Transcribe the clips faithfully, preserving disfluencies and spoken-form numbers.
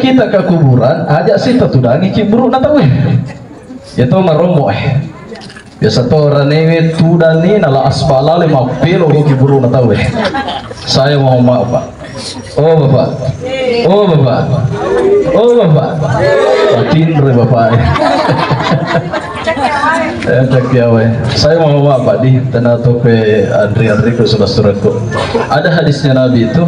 kita ke kuburan, aja' si tatudangi kibburu'na tauwe. Iya to marommo e. Biasa to ranewe tudanni nala asbala le mappelo ko kibburu'na tauwe. Saya mohon maaf, Pak. Oh, Bapak. Oh, Bapak. Oh, Bapak. Patinro, Bapak. Eh, cekki awe. Saya mohon maaf, Pak, di tana tope anri-anriku, saudara-saudaraku. Ada hadisnya Nabi itu,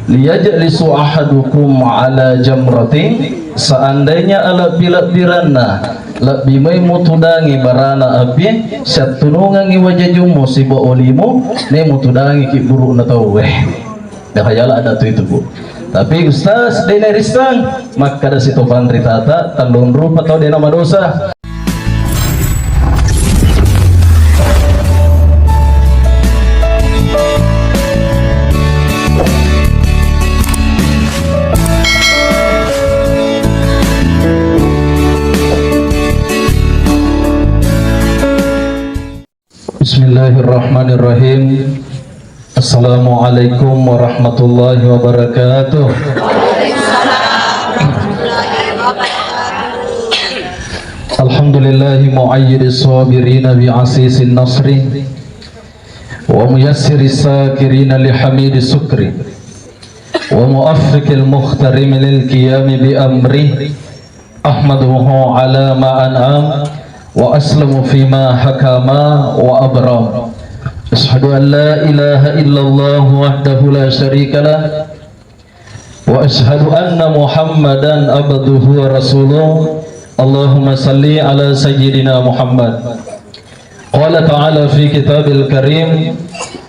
"Liyajlisu ahadukum ala jamratin," seandainya alebbi-lebbiranna lebbi mai mutudangi barana api, siattunungangi wajajummu siba olimu, ne mutudangi kibburu'na tauwe. Dah hayala ada tu itu, Bu. Tapi Ustaz, de' nairisseng, makkada si to panritata, tellung rupa tau de' namadosa. Bismillahirrahmanirrahim. Assalamualaikum warahmatullahi wabarakatuh. Alhamdulillahi muayyidis sabirina bi asisin nasri, wa muyassiris sakirina li hamidi sukri, wa muwaffiqil muhtarimi lil qiyami bi amri. Ahmaduhu ala ma an'am, wa aslamu fima hakama wa abram. Asyhadu an la ilaha illallah wahdahu la syarika lah, wa asyhadu anna Muhammadan abduhu wa rasuluh. Allahumma salli ala sayyidina Muhammad. Qala ta'ala fi kitabil karim,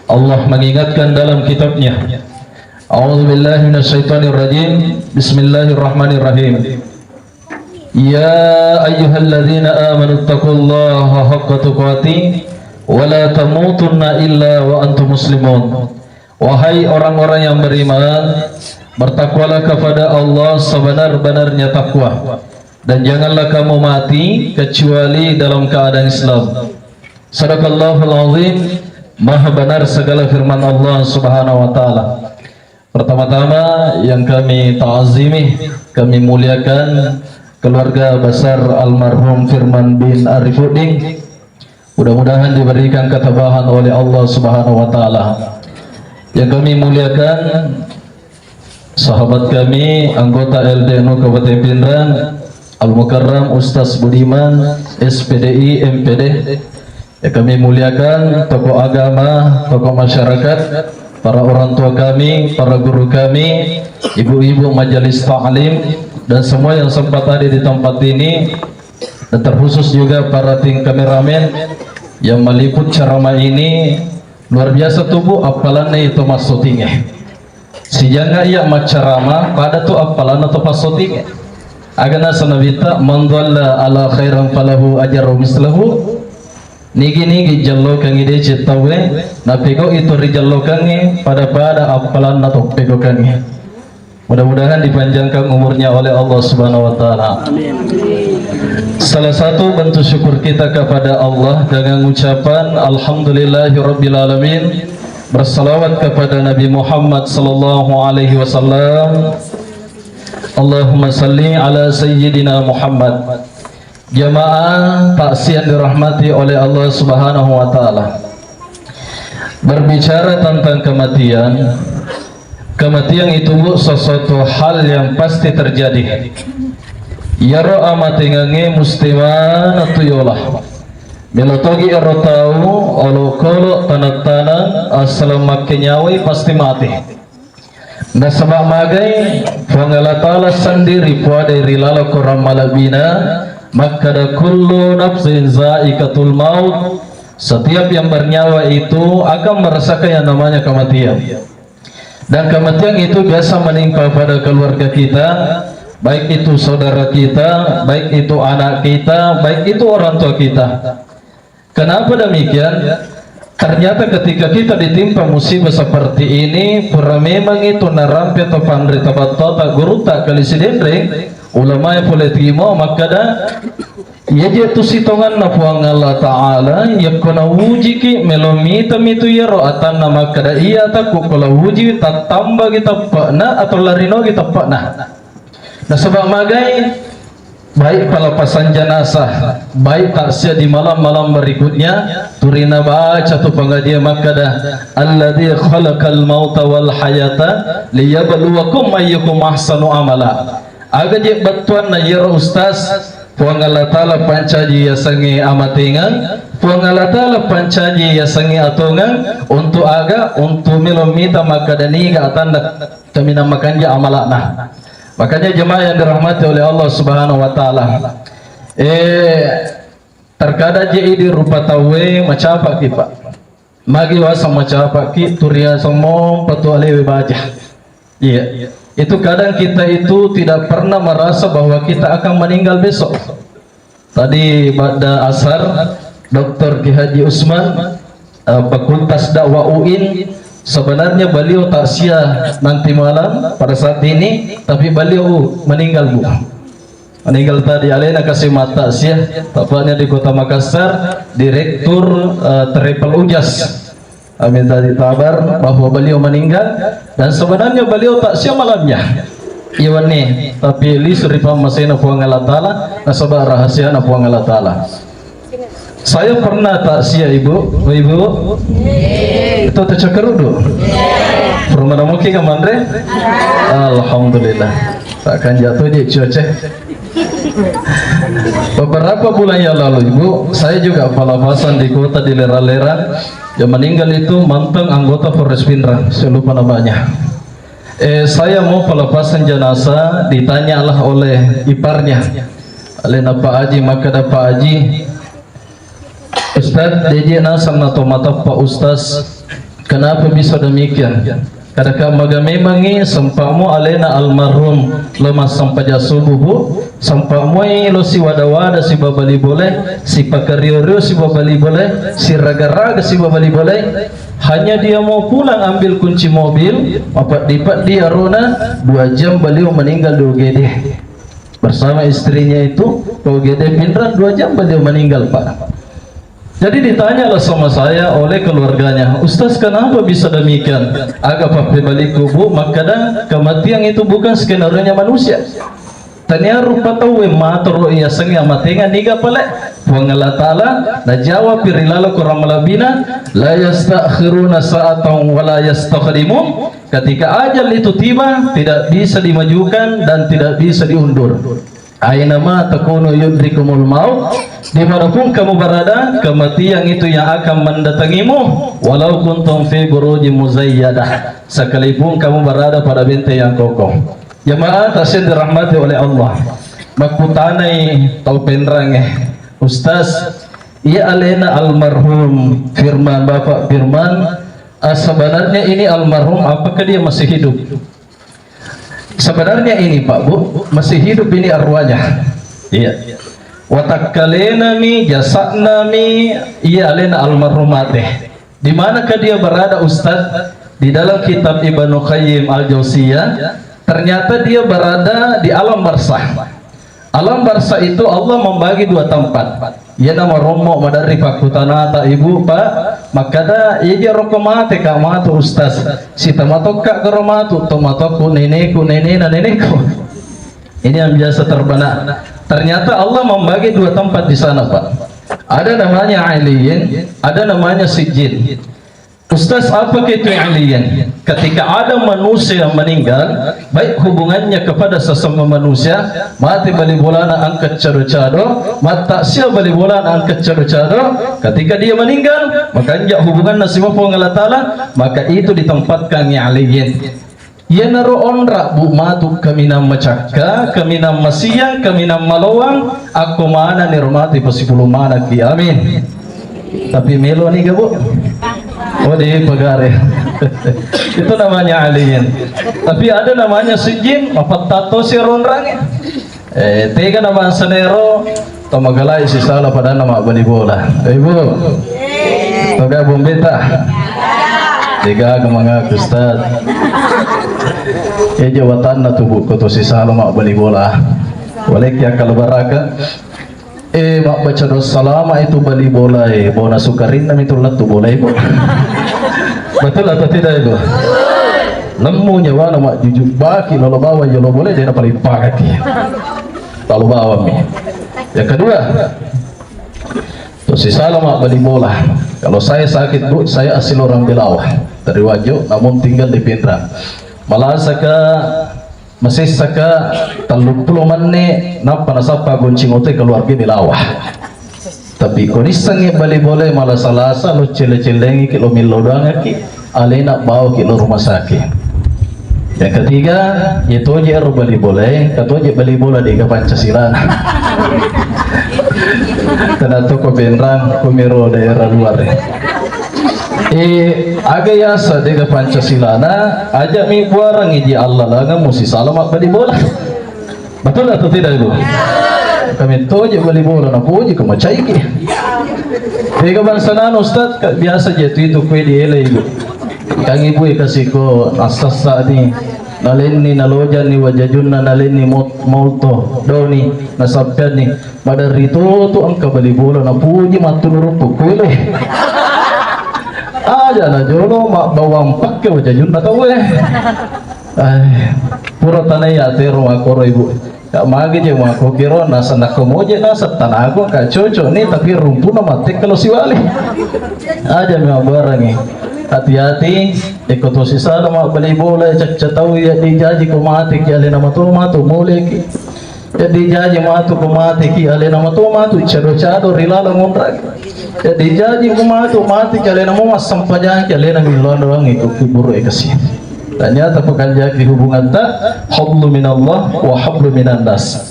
Allah mengingatkan dalam kitabnya. A'udzu billahi minasyaitonir rajim. Bismillahirrahmanirrahim. Ya ayyuhalladzina amanu taqullaha haqqa tuqatih wa la tamutunna illa wa antum muslimun. Wahai orang-orang yang beriman, bertakwalah kepada Allah sebenar-benarnya takwa, dan janganlah kamu mati kecuali dalam keadaan Islam. Sadaqallahul azim, maha benar segala firman Allah Subhanahu wa taala. Pertama-tama yang kami ta'zimi, kami muliakan keluarga besar almarhum Firman bin Arifuddin. Mudah-mudahan diberikan ketabahan oleh Allah Subhanahu wa taala. Yang kami muliakan sahabat kami, anggota L D N U Kabupaten Pinrang, Al Mukarram Ustaz Budiman, S P D I, M P D. Ya, kami muliakan tokoh agama, tokoh masyarakat, para orang tua kami, para guru kami, ibu-ibu majelis taklim, dan semua yang sempat hadir di tempat ini, dan terkhusus juga para tim kameramen yang meliput ceramah ini. Luar biasa tu, Bu, appalanna itu massutinge. Sijanna iya maccarama, pada tu appalanna tu passutinge. Aga naseng Nabitta, "Man dhalla ala khairan falahu ajru mislahu." Nigi-nigi jallokangi deceng tauwe, napegau'i to rijallokangnge, pada-pada appalanna to pegokangnge. Mudah-mudahan dipanjangkan umurnya oleh Allah Subhanahu wa taala. Amin. Salah satu bentuk syukur kita kepada Allah dengan ucapan alhamdulillahirabbil alamin, bersalawat kepada Nabi Muhammad sallallahu alaihi wasallam. Allahumma salli ala sayyidina Muhammad. Jamaah takziah yang dirahmati oleh Allah Subhanahu wa taala. Berbicara tentang kematian, kematian itu, Bu, sesuatu hal yang pasti terjadi. Iyaro amatengengnge musti maneng tu yola. Melo togi ero tau olokolo taneng-taneng assaleng makkenyawai pasti mate. Nasaba magai Puang Allah Ta'ala sendiri puadai ri laleng Korang malebbina, makkada, "Kullu nafsin zaikatul maut." Setiap yang bernyawa itu akan merasakan yang namanya kematian. Dan kematian itu biasa menimpa pada keluarga kita, baik itu saudara kita, baik itu anak kita, baik itu orang tua kita. Kenapa demikian? Ternyata ketika kita ditimpa musibah seperti ini, pura memang itu narampe to panrita battota gurutta kali Sidenreng, ulamae pole timo makkada, iya je tu sitonganna Puang Allah Ta'ala, yakko naujiki melo mitami tu iyaro atanna makkada, iya atakku ko la uji tattambagi teppa'na atau larinogi teppa'na. Nasaba magai, baik pelepasan jenazah, baik takziah di malam-malam berikutnya, turina baca tu pengajian makkada, "Alladzi khalaqal mauta wal hayata liyabluwakum ayyukum ahsanu amala." Aga je bettuanna yero ustaz, Puang Allah Ta'ala pancaji yasengnge amatengeng, Puang Allah Ta'ala pancaji yasengnge atongeng, untuk aga? Untuk melo mita makkada niga atanna kaminang makanja amala'na. Makanya jemaah yang dirahmati oleh Allah Subhanahu wa Ta'ala, eh, terkadang je idi rupa tauwe macapaki, Pak. Magi wasa macapaki, turiaseng mompa tu alewe baja. Iya. Itu kadang kita itu tidak pernah merasa bahwa kita akan meninggal besok. Tadi ba'da asar, Doktor Ki Haji Usman, eh, Fakultas Dakwah uin, sebenarnya beliau takziah nanti malam pada saat ini, tapi beliau meninggal, Bu. Meninggal tadi, alena kasi matakziah, tepatnya di Kota Makassar, Direktur, eh, Travel Ujas. Kami tadi kabar bahwa beliau meninggal, dan sebenarnya beliau takziah malamnya. Iya wenni, tapi lisu ri pammasena Puang Allah Ta'ala, nasaba rahasiana Puang Allah Ta'ala. Saya pernah takziah, Ibu. Oh, Ibu? Itu tecakkerudu? Pernah mungkin kamanre? Alhamdulillah. Takkan jatuh di cuaca. Beberapa bulan yang lalu, Ibu, saya juga pelepasan di kota di Lera-Lera. Yang meninggal itu mantan anggota Polres Pinrang, saya lupa namanya. Eh, saya mau pelepasan jenazah, ditanyalah oleh iparnya. Alena Pak Haji, makkada Pak Haji, Ustaz, deje naseng na to mateppa Ustaz. Kenapa bisa demikian? Kadaka maga memangngi sempa'mu alena almarhum lo massempajang subuh, Bu. Sempa'mui lo siwada-wada sibabali bole, sipakario-rio sibabali bole, siraga-raga sibabali bole. Hanya dia mau pulang ambil kunci mobil, mapeddi-peddi arona, dua jam beliau meninggal di U G D. Bersama istrinya itu, ke U G D Pinrang, dua jam beliau meninggal, Pak. Jadi ditanyalah sama saya oleh keluarganya, "Ustaz, kenapa bisa demikian?" Aga pappebalikku, Bu, makkada kematian itu bukan skenario-nya manusia. Tania rupa tauwe matoro iya sengnge amatenga niga pale? Puang Allah Ta'ala najawab ri laleng Quran malabbina, "La yastakhiruna sa'atan wa la yastaqdimun." Ketika ajal itu tiba, tidak bisa dimajukan dan tidak bisa diundur. "Aina ma takunu yudrikumul maut." Dimanapun kamu berada, kematian itu yang akan mendatangimu. "Walau kuntum fi burujin muzayyadah." Sekalipun kamu berada pada benteng yang kokoh. Jamaah takziah dirahmati oleh Allah. Makkutanai tau Pinrangnge, "Ustaz, iya alena almarhum Firman, Bapak Firman, ah, sebenarnya ini almarhum apakah dia masih hidup?" Sebenarnya ini, Pak, Bu, masih hidup ini arwahnya. Iya. Watakkalenami, jasa'nami, iya alena almarhum mate. Di manakah dia berada, Ustaz? Di dalam kitab Ibnu Qayyim Al-Jauziyah, ternyata dia berada di alam barzah. Alam barzah itu Allah membagi dua tempat. Iyana marommo maderri pakkutanata, Ibu, Pak, makkada, "Ija roko mate ka matu, Ustaz? Sitamatokka karo matu, tomatokku, neneku, nenena neneku." Ini yang biasa terbana. Ternyata Allah membagi dua tempat di sana, Pak. Ada namanya Illiyin, ada namanya Sijjin. Ustaz, apa itu Illiyin? Ketika ada manusia meninggal, baik hubungannya kepada sesama manusia, mate bali bolana engka cado-cado, matakziah bali bolana engka cado-cado, ketika dia meninggal, makanja hubunganna sibawa Puang Allah Ta'ala, maka itu ditempatkan Illiyin. Iyanaro onra, Bu, matu kaminang macakka, kaminang masiang, kaminang malowang, akko manani ro matu pasipulung manakki. Amin. Tapi melo niga, Bu? Oh, di pagare. Itu namanya Illiyin. Tapi ada namanya Sijjin, mapattato si ronrange. Eh, tega na bangsa nero, to magalai sisala padanna mabbali bola. Eh, Bu. Toga bombeta. Tega aga mangaku, Ustaz. Eh, jawatanna tu, Bu, ko to sisala mabbali bola. Walekki akkala baraka. Eh, mabbaca doa salama itu bali bola, eh, bona sukarinna mitu lettu bola, eh, Bu. Betul atau tidak, Ibu? Lemmu nyawana majjuju baki lalo bawang yolo bole de napalimpagaki. Lalo bawammi. Yang kedua, to sisala mabbali bola. Kalau saya sakit, Bu, saya asli orang Belawa. Dari Wajo, namun tinggal di Pinrang. Malasaka, masessaka telluppulo menne, nappa nasappa goncing oto keluarga Belawa. Tapi ko nissengngi bali bola malasa-lasa, lo celle-cellengi ki, lo millo doangaki, alena bawa ki lo rumah sakit. Yang ketiga, ya toje ero bali bola, eh, katoje bali bola dega Pancasila. Tena toko Benrang, kumiro daerah luar. Eh, aga yasa dega Pancasilana, aja mi buarang iji Allah langa musi salama bali bola. Betul atau tidak, Ibu? Kami toje bali bola, na poje ke macaiki. Ega bangsa nano, Ustaz, ka biasa je tu itu kue di ele, Ibu. Kang Ibu e kasiko nasassa ni, nalenni, nalojani wajajunna, nalenni mot-, molto, doni, nasappianni. Maderri toto engka bali bola, na poje mattu nuruppu kue le. Aja na jolo ma bawang pakke wajajunna tau e. Eh, pura tanai atero makoro, Ibu. Ya, magi je mako kiro, nasa nakko moje, nasa tanago, ka cocok ni, tapi rumpuna mate kalau siwali. Aja mi mabarangi. Hati-hati, eko to sisala mabbali bola, cacca tau ya dijaji ko mate ki alena mato-mato mole ki. Ya dijaji matu ko mate ki alena mato-mato, cado-cado ri laleng onraki. Ya dijaji ko matu mate ki alena mo massempajang ki alena milloan doang iko kuburu ekasi. Ternyata pekerjaki hubungan ta hablu minallah wa hablu minan nas.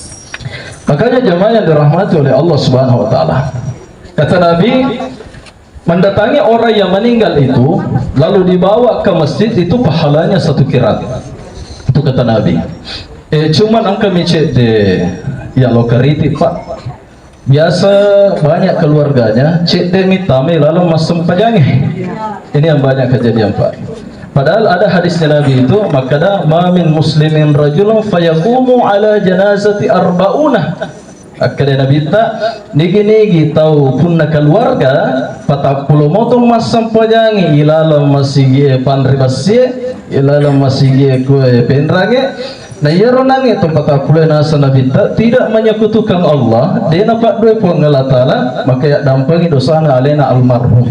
Makanya jamaah yang dirahmati oleh Allah Subhanahu wa Ta'ala, kata Nabi, mendatangi orang yang meninggal itu, lalu dibawa ke masjid itu pahalanya satu kirat. Itu kata Nabi. Eh, cuman engka mi cedde ya lo kariti, Pak. Biasa banyak keluarganya, cedde mi tame lalu massempajangi. Ini yang banyak kejadian, Pak. Padahal ada hadisnya Nabi itu, makada ma min muslimin rajulun fayaqumu ala janazati arbauna. Akkeda Nabitta, nigi-nigi tau punna keluarga, patappulo motong massempajangi ilaleng masigie panri bassie, ilaleng masigie kue penrange, na iyaro nange to patappulo nasa Nabitta, tidak menyekutukan Allah, dena paddue Puang Allah Ta'ala, maka ya dampengi dosana alena almarhum.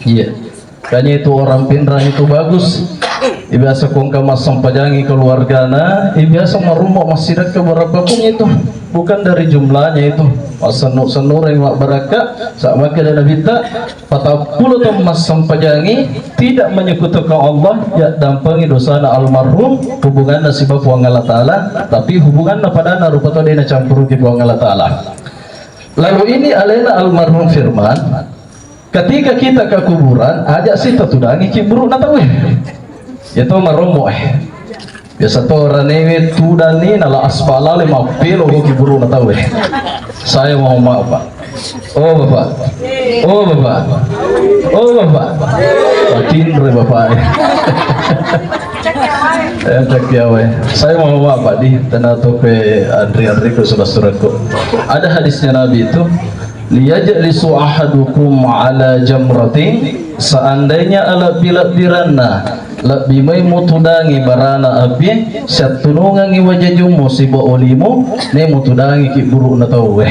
Iya. Kanya itu orang Pinrang itu bagus. Ibiasa kongka massempajangi keluargana, ibiasa marumma massidakka berapa pun itu. Bukan dari jumlahnya itu. Masennu-sennureng mabbarakka, sama keda Nabitta, patappulo tau massempajangi, tidak menyekutukan Allah, ya dampengi dosana almarhum, hubunganna siba Puang Allah Ta'ala, tapi hubunganna padana rupa to dena campuruki Puang Allah Ta'ala. Lalu ini alena almarhum Firman, ketika kita ke kuburan, aja si tatudangi kiburu'na tauwe. Itu marommo eh. Biasa to ranewe tudanni nala aspalale mappelo ko kiburu'na tauwe. Saya mohon maaf, Pak. Oh, Bapak. Oh, Bapak. Oh, Bapak. Patinro, Bapak. Eh, cek ya, weh. Saya mohon maaf, Pak, di tena tope andri-andriku sudah suratku. Ada hadisnya Nabi itu, liyajlisu ahadukum ala jamratin, seandainya alebbi-lebbiranna lebbi mai mutudangi barana api, sattunungangi wajajummu siba olimu, ne mutudangi ki buru'na tauwe.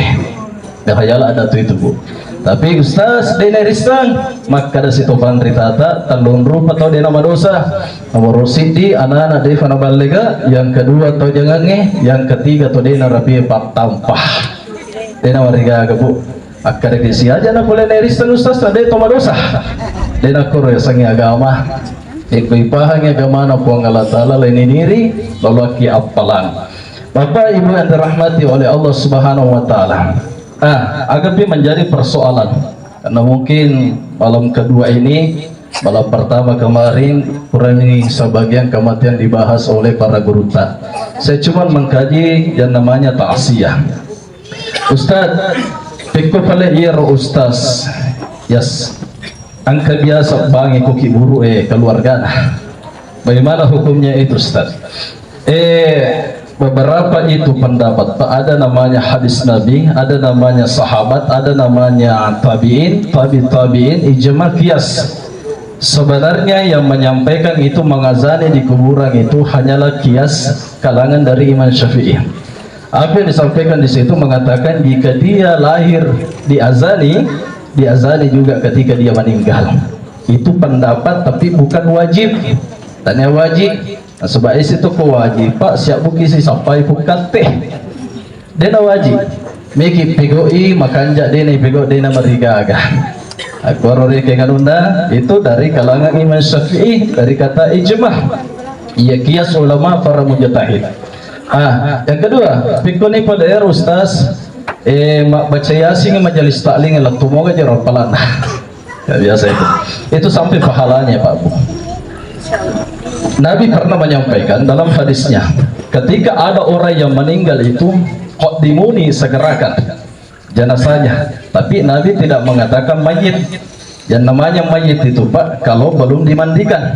Dahayala ada tu itu, Bu. Tapi Ustaz, de narissang, makkada sitopanritata, tellung rupa tau de namadosa. Nomor siddi, anana defa naballega, yang kedua tau jangange, yang ketiga tau de narapi pattampa. De namarigaga, Bu. Akkadaki siaja na pole nairisseng Ustaz, na de to madosa. De nakkoro yasengnge agama. Iko ipahangi agamana Puang Allah Ta'ala laini diri, lalu akki appalang. Bapak Ibu yang dirahmati oleh Allah Subhanahu wa Ta'ala. Ah, agapi menjadi persoalan. Karena mungkin malam kedua ini, malam pertama kemarin, kurangi sebagian kematian dibahas oleh para guru ta. Saya cuma mengkaji yang namanya taksiyah. Ustaz, pekko pale iyaro Ustaz. Yes. Engka biasa bangi ko kiburu e keluargana. Bagaimana hukumnya itu, Ustaz? Eh, beberapa itu pendapat, Pak. Ada namanya hadis Nabi, ada namanya sahabat, ada namanya tabi'in, tabi tabi'in, ijma qiyas. Sebenarnya yang menyampaikan itu mengazani di kuburan itu hanyalah kias kalangan dari Imam Syafi'i. Apa yang disampaikan di situ mengatakan jika dia lahir diazani, diazani juga ketika dia meninggal. Itu pendapat tapi bukan wajib. Tanya wajib. Nah, sebab isi tu ko wajib, Pak, siap buki si sampai pukkatte. Dena wajib. Meki pegoi makanja dena pego dena marigaga. Aku ro reke kanunda itu dari kalangan Imam Syafi'i dari kata ijma. Iya kias ulama para mujtahid. Ah, yang kedua, pikoni pada era Ustaz, eh, ma-, baca Yasin majelis taklim la tumoga jero palana. Ya, biasa itu. Itu sampai pahalanya, Pak Bu. Nabi pernah menyampaikan dalam hadisnya, ketika ada orang yang meninggal itu, qaddimuni, segerakan jenazahnya. Tapi Nabi tidak mengatakan mayit. Yang namanya mayit itu, Pak, kalau belum dimandikan.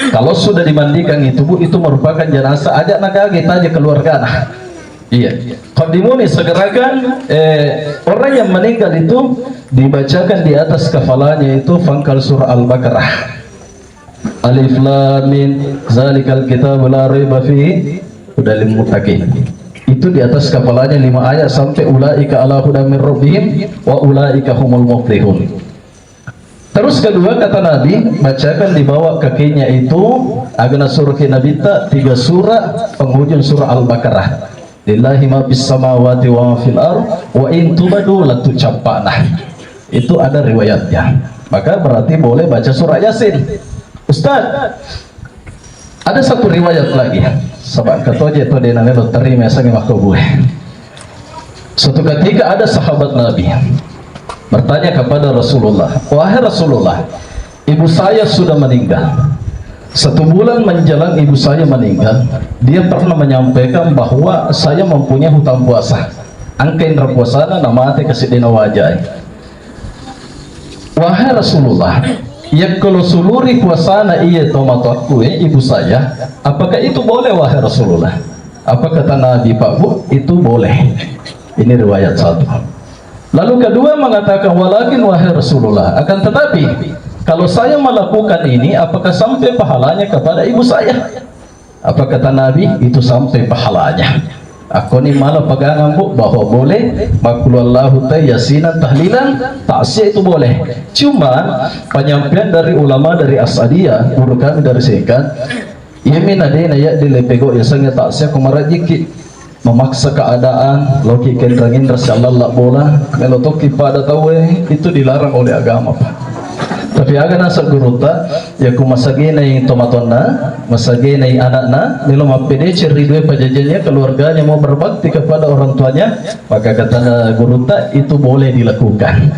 Kalau sudah dimandikan itu, Bu, itu merupakan jenazah. Ajak nagage taja keluargana. Iya. Qaddimuni, segerakan, eh, orang yang meninggal itu dibacakan di atas kepalanya itu pangkal surah Al-Baqarah. Alif Lam Mim, zalikal kitabu la raiba fihi, hudal lil muttaqin. Itu di atas kepalanya lima ayat sampai ulaika ala hudan min rabbihim wa ulaika humul muflihun. Terus kedua kata Nabi, bacakan di bawah kakinya itu, agana surah Nabi ta, tiga surah, penghujung surah Al-Baqarah. Lillahi ma fis samawati wa ma fil ard, wa in tubdu latucappana. Itu ada riwayatnya. Maka berarti boleh baca surah Yasin. Ustaz, ada satu riwayat lagi. Sebab katoje to dena melo terima sangi makobue. Suatu ketika ada sahabat Nabi bertanya kepada Rasulullah, "Wahai Rasulullah, ibu saya sudah meninggal. Satu bulan menjelang ibu saya meninggal, dia pernah menyampaikan bahwa saya mempunyai hutang puasa. Angka indra puasana namate kasi dena wajai." Wahai Rasulullah, yakko lo suluri puasana iya tomatoakku, eh, ibu saya, apakah itu boleh, wahai Rasulullah? Apa kata Nabi, Pak Bu, itu boleh. Ini riwayat satu. Lalu kedua mengatakan, walakin, wahai Rasulullah, akan tetapi, kalau saya melakukan ini, apakah sampai pahalanya kepada ibu saya? Apa kata Nabi? Itu sampai pahalanya. Aku ni malah pegangan, Bu, bahwa boleh, makkulhuwallahu ta, yasinan, tahlilan, takziah itu boleh. Cuman, penyampaian dari ulama dari As'adiyah, guru kami dari Sekan, iya mina dena ya di lepego ya sanga takziah ko marajiki. Memaksa keadaan, loki kenrang-inrang si allalla bola, melo tokki pada tauwe, itu dilarang oleh agama, Pak. Tapi aga naseng gurutta, yakko masagenai tomatoanna, masagenai anakna, melo mappedeceng ri dua pajajiannya, keluarganya mau berbakti kepada orang tuanya, maka kata gurutta itu boleh dilakukan.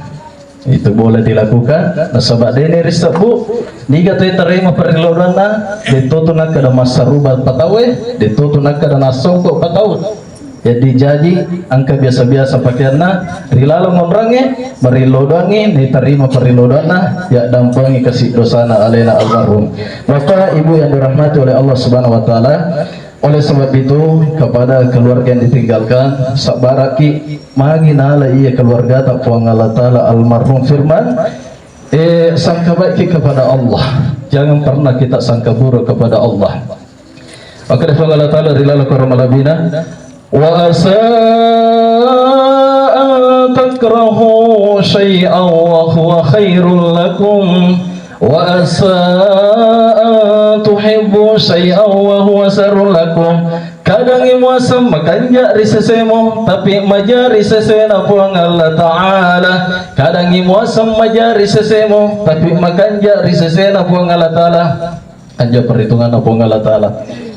Itu boleh dilakukan. Nasaba dene ri sebbu, niga te tarima parellodanna, detto tu nakkeda massaruba patawe, detto tu nakkeda nassongko patawe. Jadi jaji engka biasa-biasa pakeanna ri laleng onrangnge, marillodangngi, nitarima parillodanna, ya dampengi kasi dosana alena almarhum. Bapak Ibu yang dirahmati oleh Allah Subhanahu wa Ta'ala, oleh sebab itu, kepada keluarga yang ditinggalkan, sabbaraki magi nala iya keluarga ta Puang Allah Ta'ala almarhum firman, eh, sangka baikki kepada Allah. Jangan pernah kita sangka buruk kepada Allah. Maka Puang Allah Ta'ala ri laleng korang malabina, wa asa an takrahu syai'an wa huwa khairul lakum. Wa asa an tuhibbu syai'an wa huwa syarrul lakum. Kadangngi muaseng makanja ri sesemu, tapi maja ri sesena Puang Allah Ta'ala. Kadangngi muaseng maja ri sesemu, tapi makanja ri sesena Puang Allah Ta'ala. Anja perhitunganna Puang Allah Ta'ala.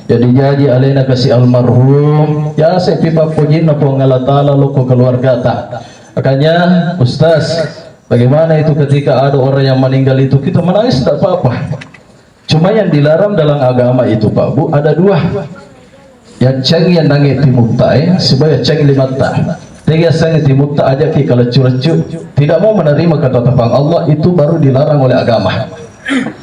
Jadi jaji alena kasi almarhum, ya sepi pappojinna Puang Allah Ta'ala loko keluargata. Makanya, Ustaz, bagaimana itu ketika ada orang yang meninggal itu kita menangis, tidak apa-apa. Cuma yang dilarang dalam agama itu, Pak Bu, ada dua. Yaccangi yannangnge timutta, eh, sibawa yaccangi limatta. Tegi yassangi timutta, ajaki kaleccu-leccu. Tidak mau menerima ketetapan Allah, itu baru dilarang oleh agama.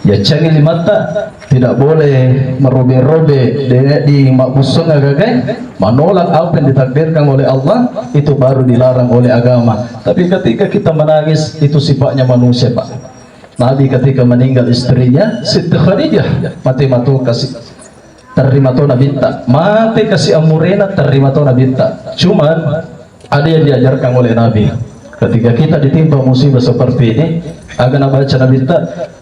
Yaccangi limatta, tidak boleh merobe-robe, de-, di mabbusung agagai, menolak apa yang ditakdirkan oleh Allah, itu baru dilarang oleh agama. Tapi ketika kita menangis, itu sifatnya manusia, Pak. Nabi ketika meninggal istrinya, Siti Khadijah, mate mato kasi, terima to Nabitta. Mate kasi amurena, terima to Nabitta. Cuman, ada yang diajarkan oleh Nabi. Ketika kita ditimpa musibah seperti ini, aga nabaca Nabitta,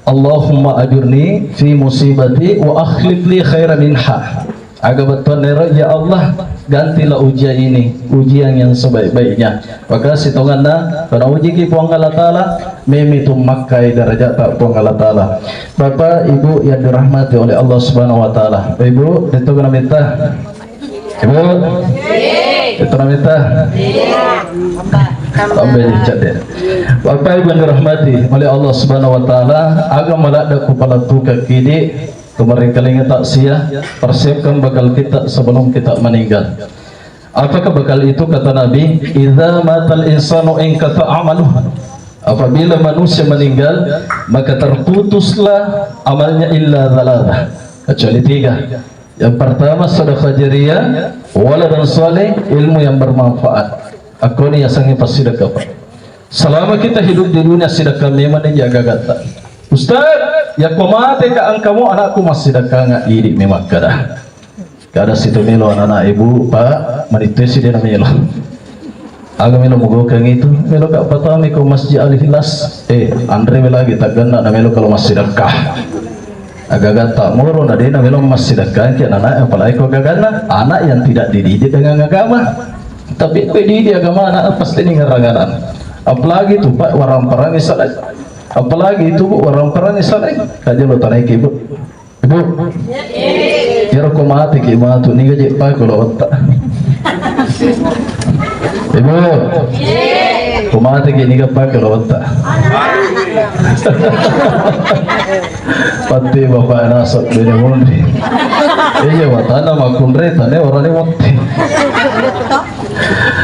"Allahumma ajurni fi musibati wa akhlif li khaira minha." Aga bettuanna ero, "Ya Allah, gantilah ujian ini, ujian yang sebaik-baiknya." Maka sitonganna, karena ujiki Puang Allah Ta'ala, memi tu makkai derajat tak Puang Allah Ta'ala. Bapak, Ibu yang dirahmati oleh Allah Subhanahu wa Ta'ala. Ibu, itu kena minta. Ibu, itu kena minta. Tambah ni cak dia. Bapak, Ibu yang dirahmati oleh Allah Subhanahu wa Ta'ala, aga maladda ku palattuka kidi, Kemarin kalinya takziah, persiapkan bekal kita sebelum kita meninggal. Apakah bekal itu? Kata Nabi, "Idza matal insanu inqata amaluh." Apabila manusia meninggal, maka terputuslah amalnya illa tsalatsa. Kecuali tiga. Yang pertama, sedekah jariah, waladun saleh, ilmu yang bermanfaat. Aku ni yasengnge passidekka, Pak. Selama kita hidup di dunia, sedekah memang ni jaga gata. "Ustaz, yakko mate ka engkamu anakku massidekka nga idi memang kada." Kada situ melo anak-anak ibu, Pak, manitesi dia melo. Aga melo mogokeng itu, melo ka patami ko Masjid Al Ikhlas. Eh, anre lagi tak gana na melo kalau massidekka. Aga-aga tak moro na dena melo massidekka ki anak, apalagi ko gagana, anak yang tidak dididik dengan agama. Tapi ko dididik agama anak pasti ni ngarang-ngarang. Apalagi tu Pak warang perang Israel. Apalagi itu Bu warang perang Israel. Kaja lo tanai ke Bu. Ibu. Kira ko mate ki matu ni gaje Pak kalau otak. Ibu. Ko mate ki ni gaje Pak kalau otak. Patti bapak nasab bene monri. Iya, watana makunre tane orane motte.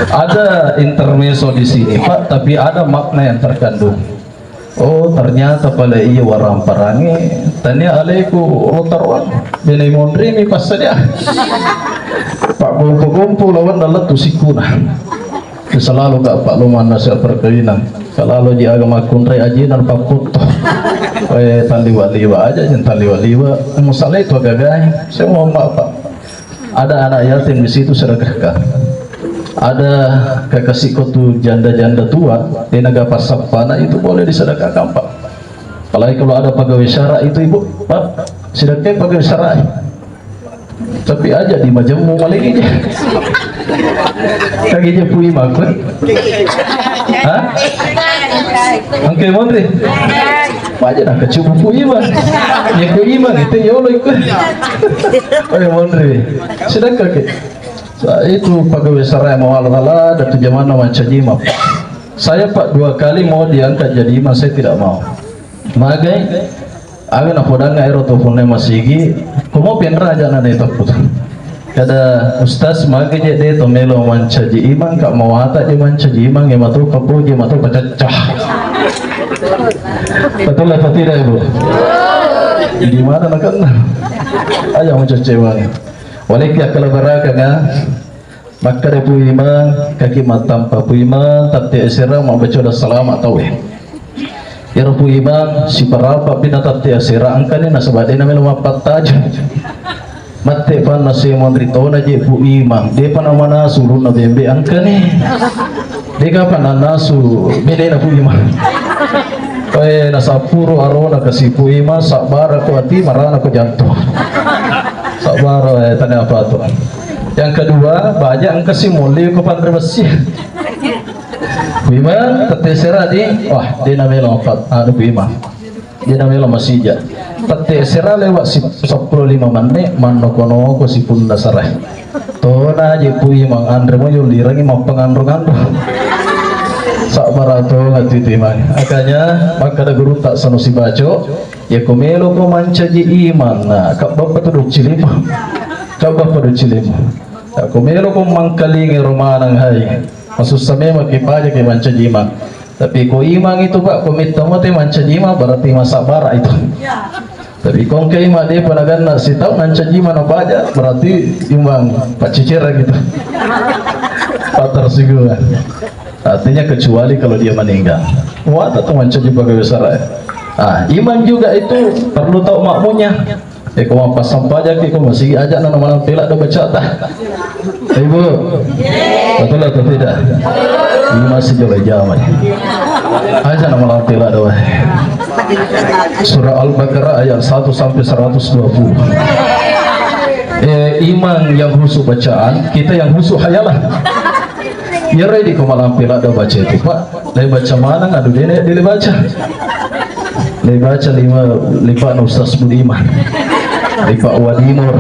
Ada intermezzo di sini, Pak, tapi ada makna yang terkandung. Oh, ternyata pale iya warang parange, tania aleku rotaroan. Bene monri mi passadia. Pak gompo-gompo lawan dalam tu sikuna. Selalu ka Pak Loman nasihat perkawinan. Kalau ji aga makkunrai ajinan pakkutto. Eh, taliwa-liwa aja, jangan taliwa-liwa. Musala itu agagai. Saya mohon maaf, Pak. Ada anak yatim di situ, sedekahkan. Ada kekasih kau tu janda-janda tua, dia naga pasappana itu boleh disedekahkan, Pak. Apalagi kalau ada pegawai syara itu, Ibu, Pak, sedekah pegawai syara. Tapi aja di majemmu maling aja. Kagi aja pui makun. Hah? Angke monri. Aja nak kecubu pui mah. Ya pui mah gitu ya Allah ikut. Oh ya monri. Sedekah ke. Itu pegawai sarai mau Allah Ta'ala dan tu zaman nama cajima. Saya Pak dua kali mau diangkat jadi imam, saya tidak mau. Magai, aga napodangnga ero to punna masigi, ko mau penra aja na netappu. Kada ustaz, magi je de to melo mancaji imang, ka mawata je mancaji imang, e matu papu je matu pacacah. Betul atau tidak, Ibu? Di mana nak kena? Aja mancaji imang. Waliki akal baraka nga. Makkeda Pu Imang, kaki mattampa Pu Imang, tette asera mabbaca doa salama tauwe. Iyaro Pu Imang, siparapa pina tette asera engkani nasaba dena melo mappattaja. Matte panna semon ritona je Pu Imang, depa namanasu ulunna bembe engkani. Deka pa nanasu bedena Pu Imang. Eh, nasappuru arona kasi Pu Imang, sabbara ko ati, marana ko jantung. Sabbara, eh, tanya apa tu? Yang kedua, baja engka si molli ko panre besi. Bima, tette sera di, wah, dena melo empat, anu Bima. Dena melo masija. Tette sera lewat si sepuluh lima menit, manno kono ko si punna sarai. Tona je Pu Imang anre mo yo lirangi mappanganro-nganro. Sabbara to ngati Pu Imang. Makanya, makkada guru tak sanu si baco, ya ko melo ko mancaji imang, nah, kabbappa tu do cilima. Kabbappa do cilima. Ko melo ko mangkalingi romanang hai, masussa memang ki paja ki mancaji imang. Tapi ko imang itu, Pak, ko mitta mote mancaji imang, berarti masabbara itu. Tapi ko engka imang depa naganna sitau mancaji imang napaja, berarti imang paccicera gitu. Patar sigua. Artinya kecuali kalau dia meninggal. Wah, tak mancaji pegawai sarai. Ah, iman juga itu perlu tahu makmunya. Eh, ko mappassampajaki ko masigi aja na malampe ladde bacata. Ibu, betul atau tidak? Ini masih jauh jamaah. Aja na malampe ladde, wah. Surah Al-Baqarah ayat satu sampai seratus dua puluh. Eh, imang yang khusyuk bacaan, kita yang khusyuk hayalan. Iyaro idi ko malampe ladde baca itu, Pak. Dai baca maneng, aduh, dene dile baca. Dai baca lima, lipa na Ustaz Budiman. Lipa Wadimor.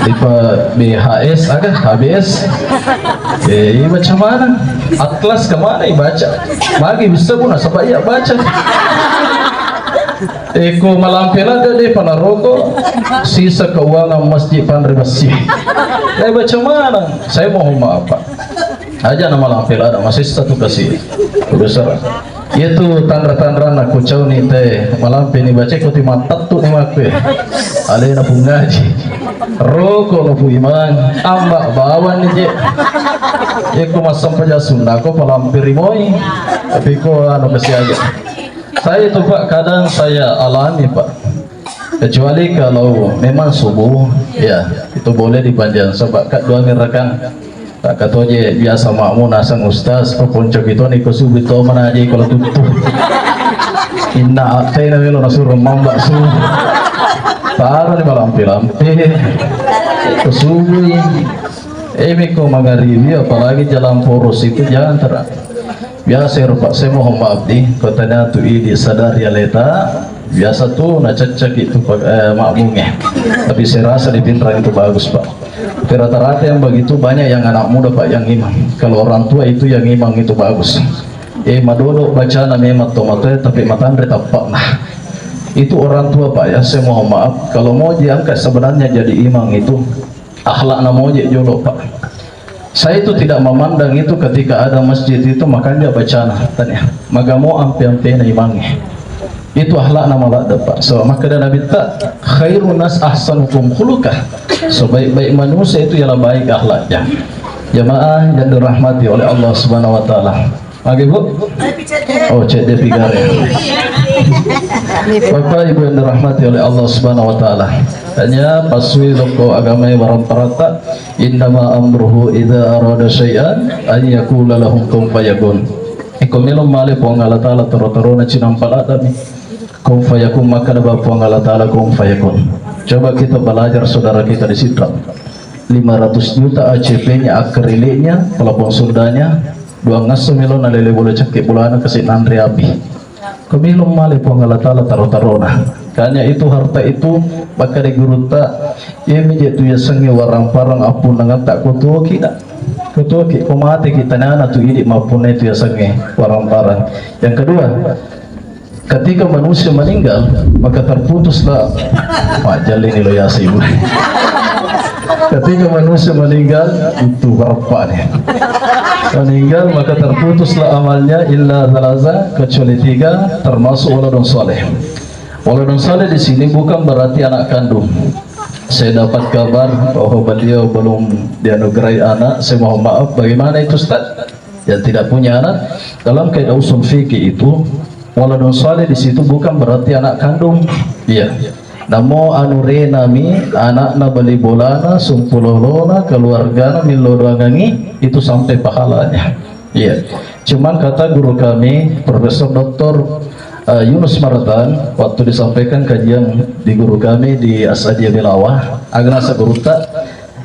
Lipa B H S, aga? H B S. Eh, iya baca maneng. Atlas kemana ibaca? Magi bisa pun nasaba iya baca. Eko malampe ladde de panaroko sisa keuangan masjid panre besi. Eh, baca maneng. Saya mohon maaf, Pak. Aja na malampe ladde masih satu kasih. Besar. Itu tanra-tanra na kucau ni te malampe ni baca ko ti matattu ni makku. Alena pun ngaji. Roko no pu imang, amba bawan ni je. Eko massempajang sunna ko palampe rimoi. Tapi ko anu kasih aja. Saya itu, Pak, kadang saya alami, Pak. Kecuali kalau memang subuh, ya, itu boleh dipanjang. Sebab kat dua rakang. Tak katoje biasa makmu nasang ustaz, ko ponco kita ni ko subuh to mana aja kalau tutup. Inna atai na melo nasuro mambak subuh. Taro ni malampe-lampe. Ko subuh. Eh, miko mangaribi, apalagi jalan poros itu jangan terang. Biasa ero, Pak, saya mohon maaf di kotanya tu idi sadari aleta. Biasa tu nacaccaki tu, Pak, eh, makmunge. Tapi saya rasa di Pinrang itu bagus, Pak. Tapi rata-rata yang begitu banyak yang anak muda, Pak, yang imang. Kalau orang tua itu yang imang itu bagus. Eh, madodo bacana memang tomatoe, tapi matanre tappakna. Itu orang tua, Pak, ya, saya mohon maaf. Kalau mau diangkat sebenarnya jadi imang itu, akhlakna moje jolo, Pak. Saya itu tidak memandang itu ketika ada masjid itu makanja bacana. Tanya, magamo ampe-ampena imangnge. Itu akhlakna maladde, Pak. Sebab makkeda Nabi ta, khairun nas ahsanukum khuluqa. Sebaik-baik manusia itu ialah baik akhlaknya. Jamaah yang dirahmati oleh Allah Subhanahu wa Taala. Oke, Bu? Oh, cek dia tiga ya. Bapak Ibu yang dirahmati oleh Allah Subhanahu wa Taala. Hanya pasui loko agama yang barang parata, innama amruhu idza arada syai'an an yaqula lahu kun fayakun. Iko melo male Puang Allah Taala toro-torona cinampa ladami. Kun fayakun, maka dapat Puang Allah Taala kun fayakun. Coba kita belajar saudara kita di Sidrap. Lima ratus juta A C P-nya, akriliknya, plafon Sundanya, dua ngasso melo nalele bola cakke bolana kasi nanre api. Ko melo male Puang Allah Taala taro-tarona. Kanya itu harta itu bakka di gurutta, iya mije tu yasengnge warang-parang appunnangatta ko tuoki na. Ko tuoki, ko mate ki tanana tu idi mappunna itu yasengnge warang-parang. Yang kedua, ketika manusia meninggal, maka terputuslah. Majjalli ni lo yasi. Ketika manusia meninggal, itu berapa nih? Meninggal, maka terputuslah amalnya illa thalatha, kecuali tiga, termasuk waladun saleh. Waladun saleh di sini bukan berarti anak kandung. Saya dapat kabar bahwa beliau belum dianugerahi anak. Saya mohon maaf, bagaimana itu, Ustaz? Yang tidak punya anak, dalam kaidah usul fikih itu, waladun saleh di situ bukan berarti anak kandung. Iya. Namo anurenami anakna bali bolana, sumpulolona, keluargana millo doangangi, itu sampai pahalanya. Iya. Cuman kata guru kami, Profesor Doktor eh, Yunus Mardan, waktu disampaikan kajian di guru kami di Asadia Belawa, Agnasa Gurutta,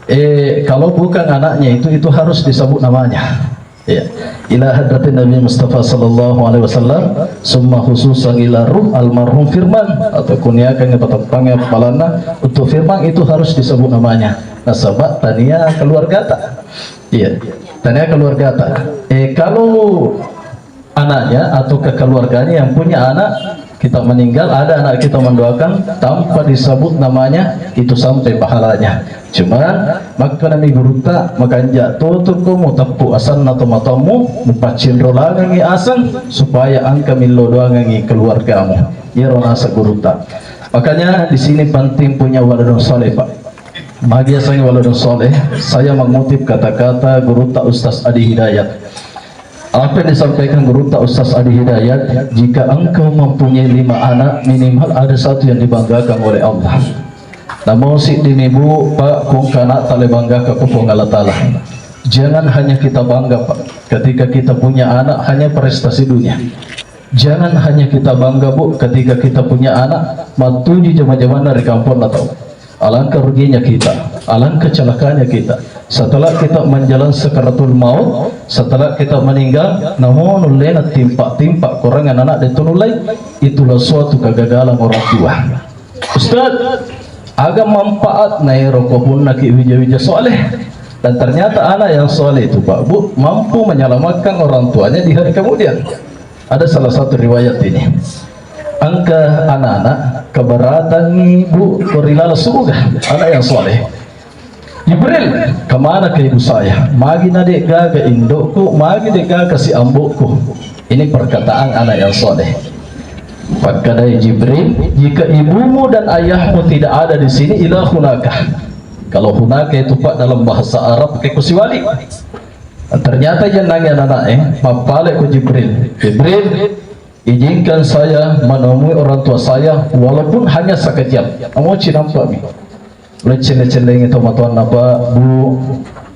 eh, kalau bukan anaknya itu, itu harus disebut namanya. Ya. Ila hadratin Nabi Mustafa sallallahu alaihi wasallam, summa khususan ila ruh almarhum Firman, atau kuniakan yang patapangnya palanna untuk Firman itu harus disebut namanya. Nasaba tania keluargata. Iya. Tania keluargata. Eh, kalau anaknya atau ke keluarganya yang punya anak, kita meninggal, ada anak kita mendoakan tanpa disebut namanya, itu sampai pahalanya. Cuman, makkanami gurutta, makanja toto'ko muteppu asanna tomatoammu, mupaccinrolangengi aseng, supaya engka millo doangengi keluargamu. Iyaro naseng gurutta. Makanya di sini penting punya waladun saleh, Pak. Magi yasengnge waladun saleh, saya mengutip kata-kata gurutta Ustaz Adi Hidayat. Apa yang disampaikan gurutta Ustaz Adi Hidayat, jika engkau mempunyai lima anak, minimal ada satu yang dibanggakan oleh Allah. Namo siddimi, Bu, Pak, ko engka anatta le banggakan ko Puang Allah Ta'ala. Jangan hanya kita bangga, Pak, ketika kita punya anak hanya prestasi dunia. Jangan hanya kita bangga, Bu, ketika kita punya anak mattuju jama-jamanna ri kamponna tau. Alangkah ruginya kita, alangkah celakanya kita. Setelah kita menjelang sakaratul maut, setelah kita meninggal, namo nullena timpa-timpa korang anak-anak de' tu nullei, itulah suatu kegagalan orang tua. Ustaz, aga manfaat naero ko punnaki wija-wija soleh? Dan ternyata anak yang soleh itu, Pak, Bu, mampu menyelamatkan orang tuanya di hari kemudian. Ada salah satu riwayat ini. Engka anak-anak keberatangi, Bu, ko ri laleng suruga, anak yang soleh. Jibril, kemana ke ibu saya? Magi na de' gaga indokku, magi de' gaga si ambokku. Ini perkataan anak yang soleh. Pakkadai Jibril, jika ibumu dan ayahmu tidak ada di sini, ila hunaka. Kalau hunaka itu, Pak, dalam bahasa Arab, ke kusiwali. Ternyata jennangi anak-anak, eh, mappale ko Jibril. Jibril, izinkan saya menemui orang tua saya walaupun hanya sekejap. Namo cinampa mi. Ulle celle-cellengi tomatoanna, Pak, Bu,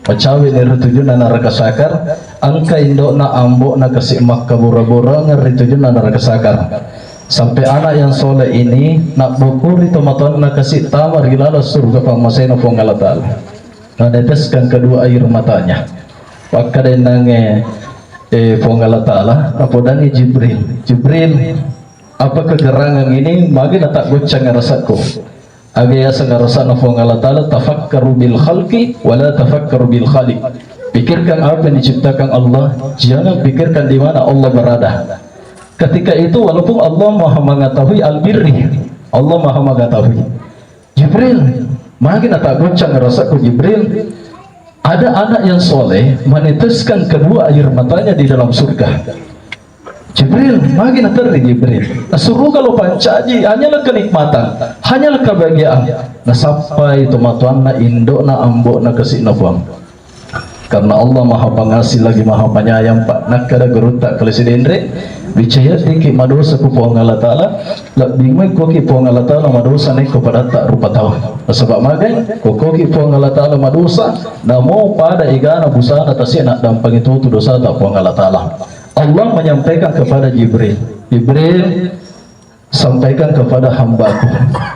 macawe ni ri tujunna neraka sakar, engka indokna, ambokna kasi makkabura-burangeng ri tujunna neraka sakar. Sampai anak yang soleh ini nabbokori tomatoanna kasi tama ri laleng surga pammasena Puang Allah Ta'ala. Meneteskan kedua air matanya. Pakkadaennange, eh, Puang Allah Ta'ala, napodangi Jibril, Jibril, apa kegerangan ini, magi na tak goncang rasakku? Aga yaseng arasana Puang Allah Ta'ala, tafakkaru bil khalqi wa la tafakkaru bil khaliq. Pikirkan apa yang diciptakan Allah, jangan pikirkan di mana Allah berada. Ketika itu, walaupun Allah Maha Mengetahui, al birri, Allah Maha Mengetahui. Jibril, magi na tak goncang rasakku, Jibril? Ada anak yang soleh meneteskan kedua air matanya di dalam surga. Jibril, magi na terri Jibril? Suruga lo pancaji, hanyalah kenikmatan, hanyalah kebahagiaan. Nasappai tomatoanna, indokna, ambokna kasi na Puang. Karena Allah Maha Pengasih lagi Maha Penyayang, Pak. Nakkada gurutta kale sidenre, bicayatiki madosa ku Puang Allah Ta'ala, lebbi mekkoki Puang Allah Ta'ala madosa nekko padatta rupa tau. Nasaba magai, kokkoki Puang Allah Ta'ala madosa, namo pada igana busana tasi'na dampangi tutu dosata Puang Allah Ta'ala. Allah menyampaikan kepada Jibril, Jibril, sampaikan kepada hambaku,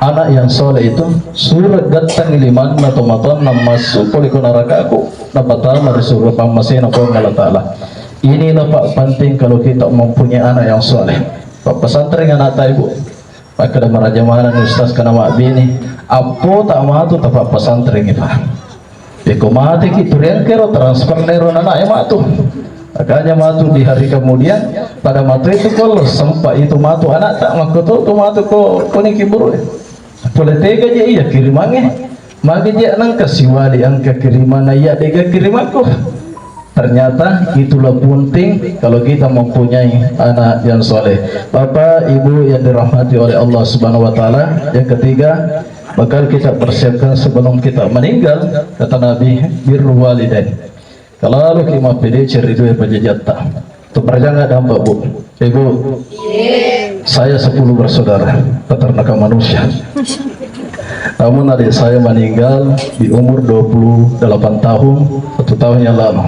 anak yang soleh itu, surat gattang limanna tomatoanna massu pole ko narakaku, napatama ri surga pammasena Puang Allah Ta'ala. Inilah, Pak, penting kalau kita mempunyai anak yang soleh. Pak, pesantren anak ta, Ibu. Makkeda maraja maneng ni Ustaz kana mabbini, appo ta matu tapappasantrengi, Pak. Iko mateki turiangkero transfer nero nanae matu. Makanya matu di hari kemudian pada matu itu kollo sempat itu matu anak tak makko to tu matu ko koni kiburu. Pole tega je iya kirimange. Magi je nangka siwali angka kirimanna iya dega kirimakku. Ternyata itulah penting kalau kita mempunyai anak yang soleh. Bapak, Ibu yang dirahmati oleh Allah Subhanahu wa Ta'ala, yang ketiga, bakal kita persiapkan sebelum kita meninggal, kata Nabi, birru walidain. Kalau ki mappedeceng ri dua pajajatta. Tu perjanga dampak, Bu. Ibu, saya sepuluh bersaudara, peternakan manusia. Namun adik saya meninggal di umur dua puluh delapan tahun, satu tahun yang lalu.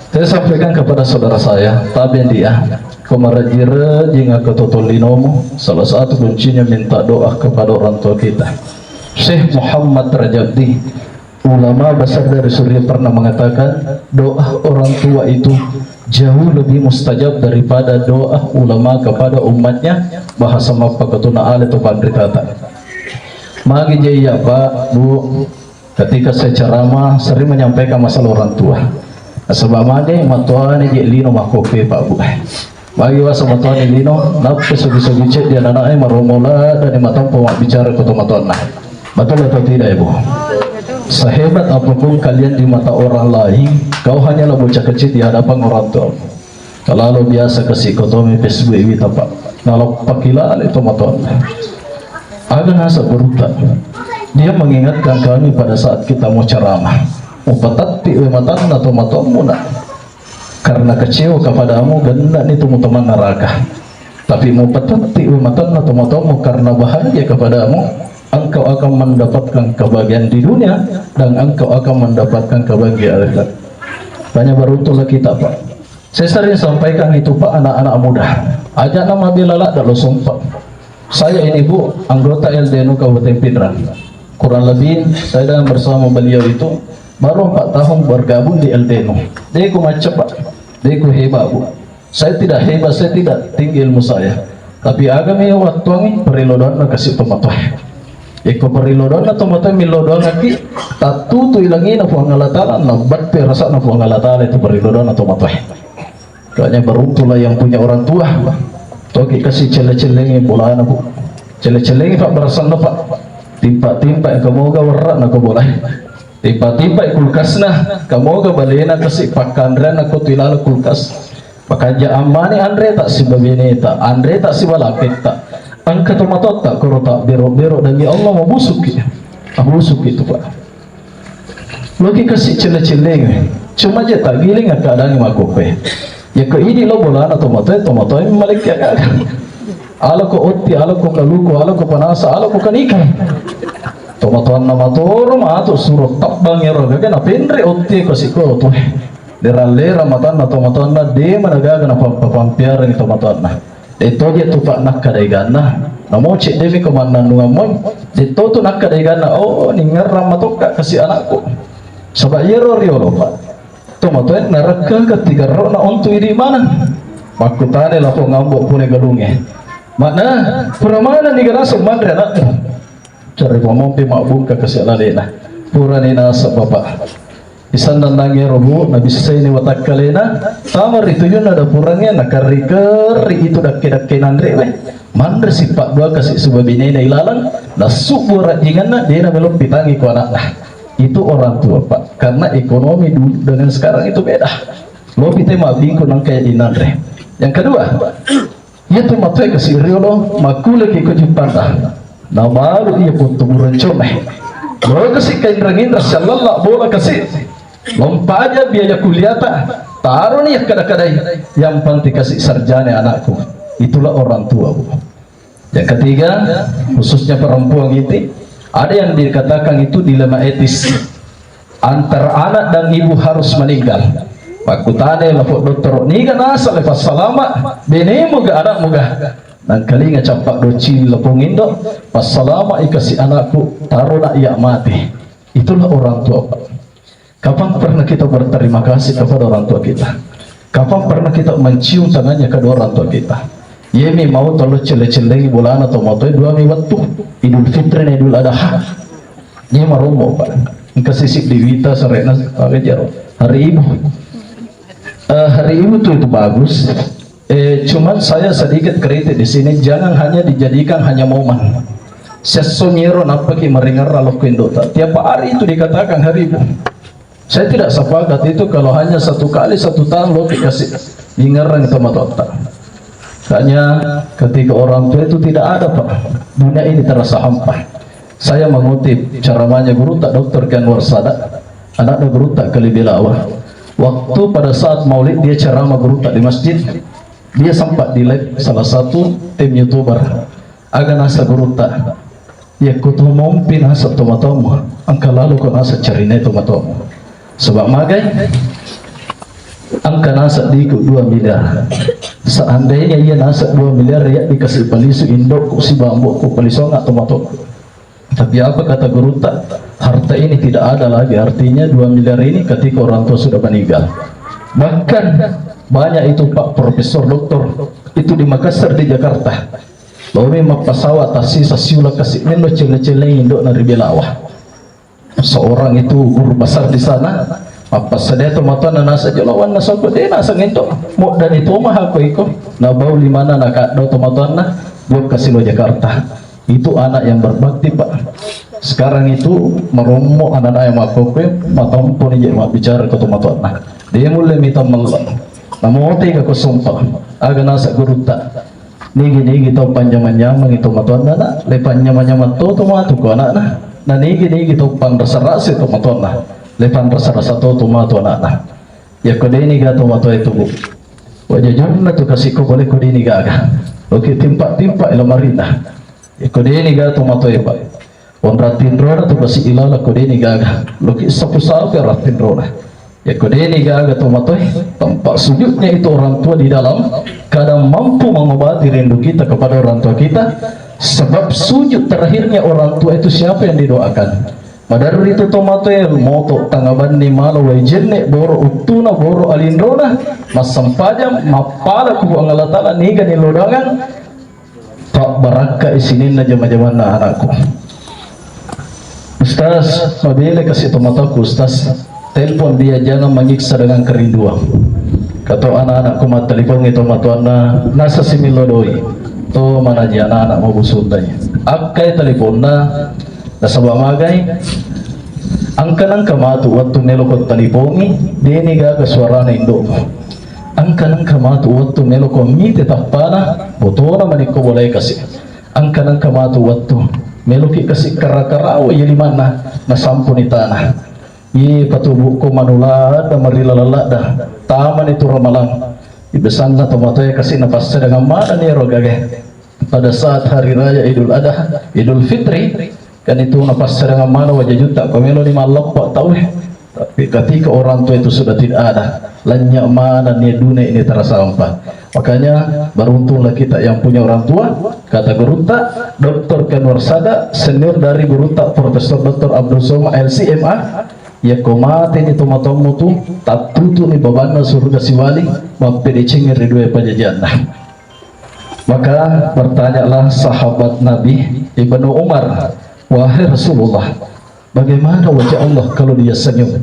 Saya sampaikan kepada saudara saya, tabe dia, ko maraji-raji ngaka totol linomu, salah satu kuncinya minta doa kepada orang tua kita. Syekh Muhammad Rajabdi, ulama besar dari Suriah, pernah mengatakan, doa orang tua itu jauh lebih mustajab daripada doa ulama kepada umatnya, bahasa mappakatuna ale to panritata. Magi je iya, Pak, Bu, ketika saya ceramah, sering menyampaikan masalah orang tua. Nasaba magi matuane je lino makkoke, Pak, Bu. Magi wasa matuane lino, nappa sogi-sogi ceddi anana'e maromo ladani matampa mabbicara ko tomatoanna. Betul atau tidak, Ibu? Sehebat apapun kalian di mata orang lain, kau hanyalah bocah kecil di hadapan orang tua. Kalau biasa kasi kotomi Facebook wita, Pak. Nalappaki lale tomatoanna. Aga nasa berita. Dia mengingatkan kami pada saat kita mau ceramah. Mau patatti we matanna tomatoammu, nak. Karena kecewa kepadamu, genna'ni tu mutamang neraka. Tapi mupatette' matanna tomatoammu karena bahagia kepadamu, engkau akan mendapatkan kebahagiaan di dunia dan engkau akan mendapatkan kebahagiaan akhirat. Banyak beruntung lagi kita, Pak. Saya sering sampaikan itu, Pak, anak-anak muda. Aja' na mabela ladda' lo sompa. Saya ini, Bu, anggota L D N U Kabupaten Pinrang. Kurang lebih saya dengan bersama beliau itu baru empat tahun bergabung di L D N U. De' ku macca, Pak. De' ku hebat, Bu. Saya tidak hebat, saya tidak tinggi ilmu saya. Tapi aga mi wattuangngi, parellu doanna kasi' tomatoa. Iko parellu doanna tomatoa, millau doangakki, tattutu ilangina Puang Allah Ta'ala, na batte rasana Puang Allah Ta'ala itu parellu doanna tomatoa. Makanya beruntunglah yang punya orang tua. Toki kasi' celle-cellengi bolana, Bu. Celle-cellengi pabbarasanna, Pak. Timpa-timpa engka moga warra'na ko bola. Timpa-timpa kulkasna, engka moga balena kasi' pakkanreanna ko tu ilalang kulkas. Makanja' ammani anreta' sibawa beneta, anreta' sibawa lapetta'. Engka tomatoatta koro ta' bero-bero demi Allah mabusukki. Mabusukki tu, Pak. Loki kasi' celle-celleng. Cuma je' tagiling keadaan makope. Ya ko idi' lo bolana tomatoa, tomatoa malekki aga. Alako otti, alako kaluku, alako panasa, alako kanika. Tomatoanna matoro matu suro tabbang ero gaga napenre' otti kasi' ko tu. Lera-lera matanna tomatoanna de' managaga napampa-pampiarangi tomatoanna. De'to je' tu, Pak, nakkadaiganna. Namo cedde' mi ko mannannungeng moi. De'to tu nakkadaiganna, oh, ningerrang matokka kasi' anakku. Saba' iyaro riolo, Pak, tomatoa narekka katigarro'na untu' idi' maneng. Makkutana lapong ambo' pole galungnge. Makna, pura maneng niga naseng manre anakmu. Cari pamompi mabbungka kasi' lalena. Purani naseng, Bapak. Isanna nangero, Bu, nabissaini watakkalena, tama ri tujunna dapurangnge, nakerri-kerri itu dakke-dakke nanre we. Manre sipa' dua kasi' sibawa benena ilalang, nasubbu rajinganna, de' namelo pitangngi ko anakna. Itu orang tua, Pak. Karena ekonomi dulu dengan sekarang itu beda. Lopi te mabbingku nangka idi' nanre. Yang kedua, Iya tomatoa kasi' riolo, makkuleki ko Jeppanna. Namalu iya pun tumureng comai. Lo kasi' kainrang-inrang siallalla bola kasi'. Lompaja biaya kuliata. Taroni akkada-kadai. Yang penting kasi' sarjana anakku. Itulah orang tua, Bu. Yang ketiga, khususnya perempuan itu, ada yang dikatakan itu dilema etis. Antara anak dan ibu harus meninggal. Pakkutana lapong dottoro, niga naseng le passalama' benemu ga anakmu ga? Nangkalinga cappa' doccing lapong indo', passalama'i kasi' anakku, tarona iya' mati. Itulah orang tua, Pak. Kapan pernah kita berterima kasih kepada orang tua kita? Kapan pernah kita mencium tangannya kedua orang tua kita? Iyami mau tolo celle-cellengi bolana tomatoa dua mi wettu, Idul Fitri na Idul Adha. Iya marombo, Pak. Engka sisik di Wita, sarena, apa jaro? Hari Ibu. Eh, hari Ibu tuh itu bagus. Eh, cuman saya sedikit kritik di sini, jangan hanya dijadikan hanya momen. Sessongiro nappaki maringerra lokko indo'ta. Tiap hari itu dikatakan hari Ibu. Saya tidak sepakat itu kalau hanya satu kali satu tahun lo dikasih ingerang itu matotta. Hanya ketika orang tua itu tidak ada, Pak, dunia ini terasa hampa. Saya mengutip ceramahnya guru tak doktor Kanwar Sada, anaknya guru tak Kalibelawa. Waktu pada saat maulid dia ceramah guru tak di masjid, dia sempat di live salah satu tim youtuber. Aga naseng gurutta, yakko to mompi naseng tomatoammu, engka lalo ko naseng carine tomatoammu. Sebab magai, engka naseng diku dua miliar. Seandainya iya naseng dua miliar, ya dikasih palisu indokku, si bambukku, palisonga tomatoku. Tapi apa kata gurutta? Harta ini tidak ada lagi artinya dua miliar ini ketika orang tua sudah meninggal. Bahkan banyak itu, Pak, profesor, doktor itu di Makassar, di Jakarta. Lomi mappasawa tassisa siula kasi' mendo celle-celleng indo'na ri Belawa. Seorang itu guru besar di sana, mappassadia tomatoanna naseng jolo wanna sokko, de' naseng indo'. Moddani to maha ko iko, nabau limanna nakaddo tomatoanna, jokka silo Jakarta. Itu anak yang berbakti, Pak. Sekarang itu marommo anak-anak yang makkokkoe, matompo ni je' mabbicara ko tomatoanna. De' mulle mita mello. Namote ka ko sompa, aga naseng gurutta. Nigi-nigi tau panjamang-jamangi tomatoanna, na, le panjamang-jamang to tomatu ko anakna. Na nigi-nigi tau panrasa-rasa tomatoanna, le panrasa-rasa to tomatu anakna. Yakko deni ga tomatoe tu, Bu. Wajajonna tu kasi ko boleh ko deni gaga. Oke, timpa-timpa ila marina. Yakko deni ga tomatoe, Pak. Onrang tinrona tu kasi ilala ko deni gaga. Loki sapu-sapu rattinrona. Yakko deni gaga tomatoe, tempat sujudnya itu orang tua di dalam, kadang mampu mengobati rindu kita kepada orang tua kita, sebab sujud terakhirnya orang tua itu siapa yang didoakan? Maderri tu tomatoe moto tangabanni malo wai jenne boro uttuna, boro alinrona, massempajang, mappala ku Puang Allah Ta'ala, niga nilodangang, pabbarakka i sininna jama-jamanna anakku. Ustaz, mabele kasi tomatoku, Ustaz. Telepon dia, jangan menyiksa dengan kerinduan. Kato anak-anakku mattelepongi tomatoanna, nasa simillo doi. To manaji anak-anak mabusundai. Akkai teleponna, nasaba magai, engka nengka matu wettu meloko talipongi, deni gaga suarana indo'mu. Engka nengka matu wettu meloko mite tappana, botona manikko bolai kasi. Engka nengka matu wettu meloki kasi kara-karawa ye limanna, nasampuni tana. Ye patubukko manula ada marila lalada, tamani tu ramalang. Ibesanna tomatoe kasi napassadang manani ero gage. Pada saat hari raya Idul Adha, Idul Fitri, kan itu napassadang mana wajah juta, ko meloni malleppa tau, eh. Tapi ketika orang tua itu sudah tidak ada, lenyap mana ni dunia ini terasa hampa. Makanya beruntunglah kita yang punya orang tua. Kata gurutta, Doktor Kanwar Sada, senior dari gurutta Profesor Doktor Abdul Somad, L C M A, yakko mate ni tomatoammu tu, tattutu ni babanna surga siwali, mappedecengi ri dua pajajianna. Maka bertanyalah sahabat Nabi Ibnu Umar, "Wahai Rasulullah, bagaimana wajah Allah kalau Dia senyum?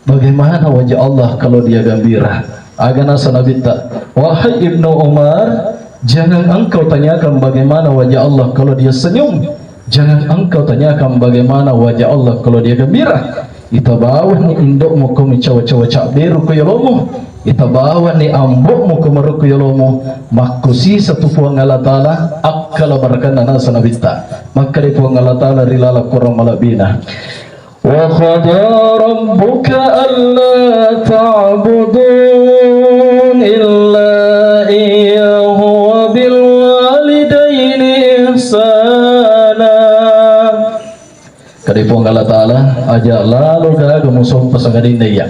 Bagaimana wajah Allah kalau Dia gembira?" Aga nasa Nabitta, "Wahai Ibnu Umar, jangan engkau tanyakan bagaimana wajah Allah kalau Dia senyum. Jangan engkau tanyakan bagaimana wajah Allah kalau Dia gembira." Ita bawani indo'mu ko micawa-cawa cabberu ko yolomu. Ita bawani ambo'mu ko maru ko yolomu. Makkusisa tu Puang Allah Ta'ala, akkala barakanna nasa Nabitta. Makkeda Puang Allah Ta'ala ri laleng Korang malebbina, "Wa qada rabbuka alla ta'budu illa iyyahu wa bil walidaini ihsana." Kade Puang Allah Ta'ala, aja lalo gaga musompa sangadinna iya.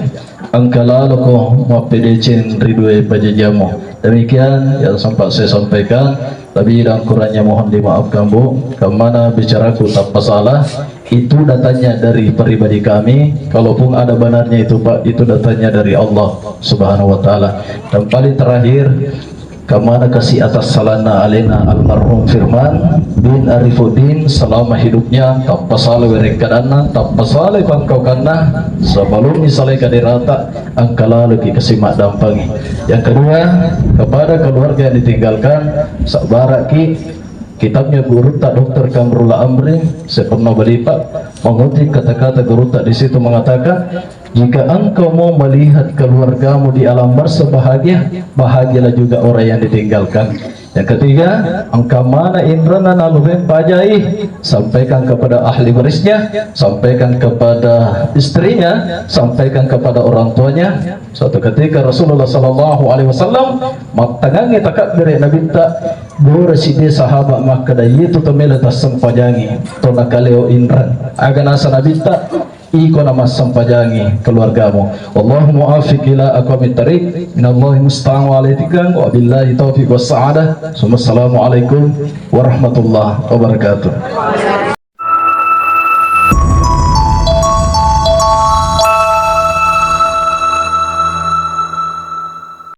Engka laloko mappedeceng ri dua pajajiammu. Demikian yang sempat saya sampaikan. Lebih dan kurangnya mohon dimaafkan, Bu. Kemana bicaraku tanpa salah, itu datanya dari pribadi kami. Kalaupun ada benarnya itu, Pak, itu datanya dari Allah Subhanahu wa Ta'ala. Dan paling terakhir, kemana kasih atas salahna alena almarhum Firman bin Arifuddin selama hidupnya, tanpa salah werekkadanna, tanpa salah pangkaukanna, sebelum misalnya kaderata, engka laloki kasi maddampangi. Yang kedua, kepada keluarga yang ditinggalkan, sabbaraki kitabnya gurutta Doktor Kamrul Amri, saya pernah belipat, mengutip kata-kata gurutta di situ mengatakan, "Jika engkau mau melihat keluargamu di alam barzah bahagia, bahagialah juga orang yang ditinggalkan." Yang ketiga, engka mana inrana nalubeng pajai, sampaikan kepada ahli warisnya, sampaikan kepada istrinya, sampaikan kepada orang tuanya. Suatu ketika Rasulullah sallallahu alaihi wasallam mattangangngi takabbere Nabitta, gora siddi sahabat makkeda, "Iyetu to melo tassempajangi, to nakaleo inreng." Aga nasa Nabitta, "Iko na massempajangi keluargamu." Allahumma afiq ila aqwamit tariq. Minallahi musta'an wa alaihi tikang. Wa billahi taufiq was sa'adah. Summa assalamualaikum warahmatullahi wabarakatuh.